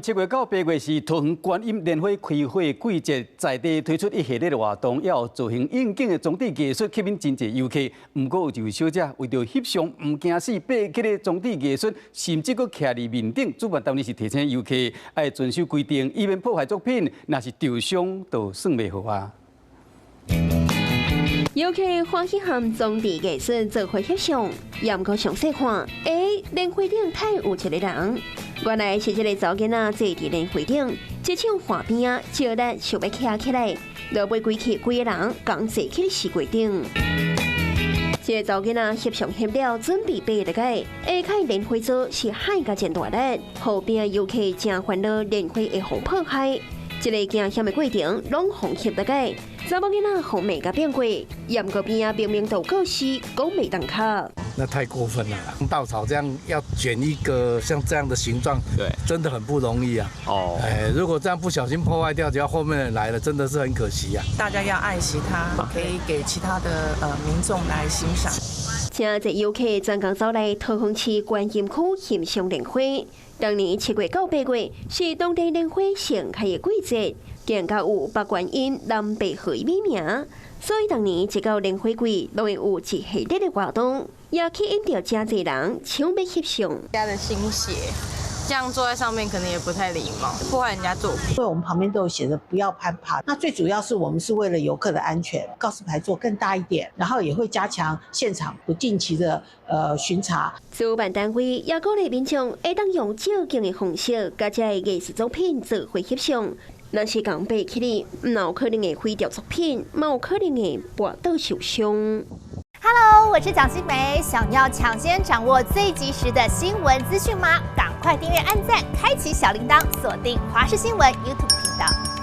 7月到8月是桃園觀音蓮花開花季節，在地推出一系列的活動，也有造型應景的裝置藝術，吸引真濟遊客。毋過有一位小姐為著翕相，毋驚死爬起的裝置藝術，甚至閣徛佇面頂。主辦單位是提醒遊客愛遵守規定，以免破壞作品，若是受傷就算袂好啊。遊客歡喜和裝置藝術做伙翕相，也毋過詳細看，欸，蓮花頂太有一個人。原來是這个查某囡仔坐佇蓮花頂，一手橫邊仔，招力想欲徛起來，落尾規氣規个人仝坐去雪櫃頂。這个查某囡仔翕相翕了，準備爬落來，下跤蓮花座是害甲真大力，予邊仔遊客誠煩惱蓮花會予破壞。這個驚險的過程，攏予翕落來，查某囡仔予罵甲變過，也毋過邊仔明明就有告示，講袂當跤。那太過分了，稻草這樣要捲一個像這樣的形狀，真的很不容易啊。哦，哎，如果這樣不小心破壞掉，只要後面人來了，真的是很可惜啊。大家要愛惜它，可以給其他的民眾來欣賞。誠濟遊客專工走來桃園市觀音區欣賞蓮花。當年7月到8月是當地蓮花盛開的季節，更加有北觀音南白河的美名，所以當年一到蓮花季，攏會有一系列的活動，也吸引著誠濟人搶欲翕相。家的心血，這樣坐在上面可能也不太禮貌，破壞人家作品。因為我們旁邊都有寫着不要攀爬，那最主要是我們是為了遊客的安全，告示牌做更大一點，然後也會加強現場不定期的巡查。主辦單位也鼓勵民眾會當用照鏡的方式，共這个藝術作品做伙翕相。若是共爬起來，毋有可能會毀掉作品，嘛有可能會跋倒受傷。 Hello，我是蔣新梅，想要搶先掌握最及時的新聞資訊嗎？趕快訂閱、按讚、開啟小鈴鐺，鎖定華視新聞 YouTube 頻道。